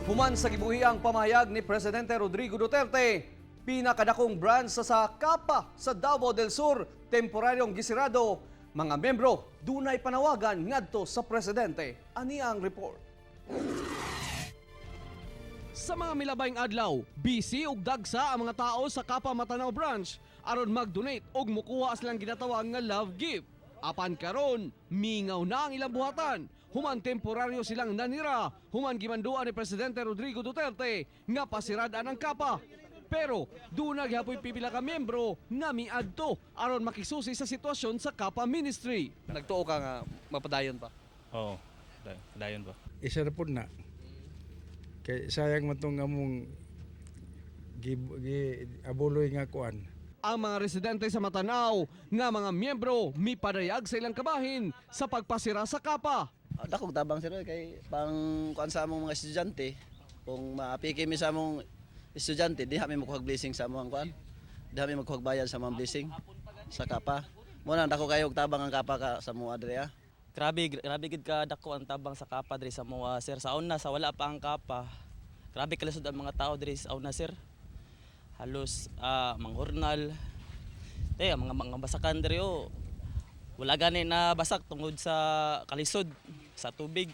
Human sa gibuhiang pamahayag ni Presidente Rodrigo Duterte, pinakadakong branch sa Kapa sa Davao del Sur, temporaryong gisirado. Mga membro, dunay panawagan ngadto sa presidente. Ani ang report. Sa mga milabayng adlaw, busy ug dagsa ang mga tao sa Kapa Matanao branch aron mag-donate og mukuha silang ginatawag nga love gift. Apan karon, mingaw na ang ilang buhatan. Human temporaryo silang nanira, human gimanduan ni Presidente Rodrigo Duterte nga pasirad-an ang Kapa. Pero duna gihapoy pipila ka miyembro nga miadto aron makisusi sa sitwasyon sa Kapa Ministry. Nagtuo ka nga mapadayon pa? Oo, dayon ba? Isa na po na. Kay sayang man tong among gi, gi abuloy nga kuan. Ang mga residente sa Matanao nga mga miyembro mipadayag sa ilang kabahin sa pagpasira sa Kapa. Ah, dakog tabang, sir, kay pang kuan sa among mga estudyante. Kung maapiki mi sa among estudyante, diha mi makuha blessing sa among kuan, diha mi makuha bayad sa among blessing sa Kapa. Mo na dako kayo og tabang ang Kapa ka sa mo adre. Grabe, grabe gid ka dako ang tabang sa Kapa diri sa mga, sir. Sa una, sa wala pa ang Kapa. Grabe kalisod ang mga tao diri sa una, sir. Halos manghurnal. Te, ang mga basakan diri, oh. Wala gani na basak tungod sa kalisod sa tubig.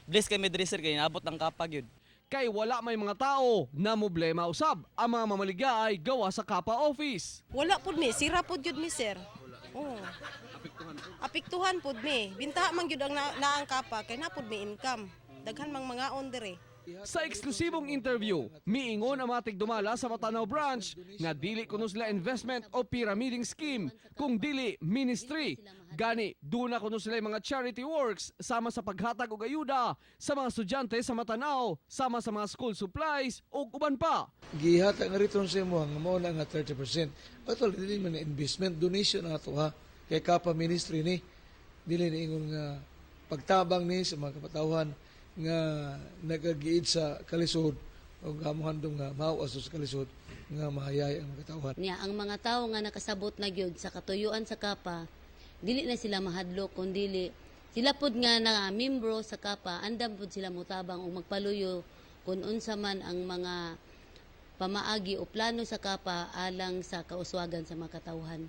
Bless kami diri, sir, kay naabot ang Kapa gyud. Kay wala may mga tao na problema usab ang mga mamaligya ay gawa sa Kapa office. Wala pud mi, sira pud gyud mi, sir. Oh. Apektuhan pud mi. Bintaha man gyud ang naang Kapa kay na pud mi income. Daghan mang mga on dire. Sa eksklusibong interview, miingon ang mga tigdumala sa Matanao branch nga dili kuno sila investment o pyramiding scheme kung dili ministry. Gani, duna kuno sila mga charity works sama sa paghatag og ayuda sa mga estudyante sa Matanao, sama sa mga school supplies ug uban pa. Gihatag nga return sa imo nga mao na nga 30%. Actually, dili man na investment, donation na ato ha. Kay Kapa Ministry ni, dili ni ingon nga pagtabang ni sa mga kapatawhan nga nagagiid sa kalisod o gamuhandong nga mao sa kalisod nga mahayay ang mga katawhan. Niya ang mga tawo nga nakasabot na gyud sa katuyuan sa Kapa, dili na sila mahadlok kun dili sila pud nga na membro sa Kapa, andam pud sila mutabang o magpaluyo kung unsa man ang mga pamaagi o plano sa Kapa alang sa kauswagan sa mga katawhan.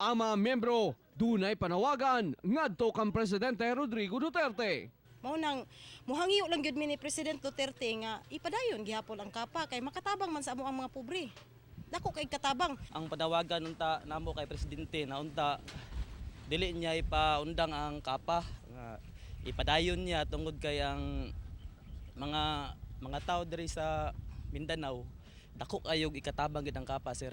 Ang mga miyembro dunay panawagan ngadto kang Presidente Rodrigo Duterte. Mao nang muhangyo lang gyud mi ni President Duterte nga ipadayon gihapon ang Kapa kay makatabang man sa amo ang mga pobre. Dako kay katabang. Ang panawagan unta namo kay presidente na unta dili niya ipaundang ang Kapa nga ipadayon niya tungod kay ang mga tao diri sa Mindanao, dako kayog ikatabang gid ang Kapa, sir.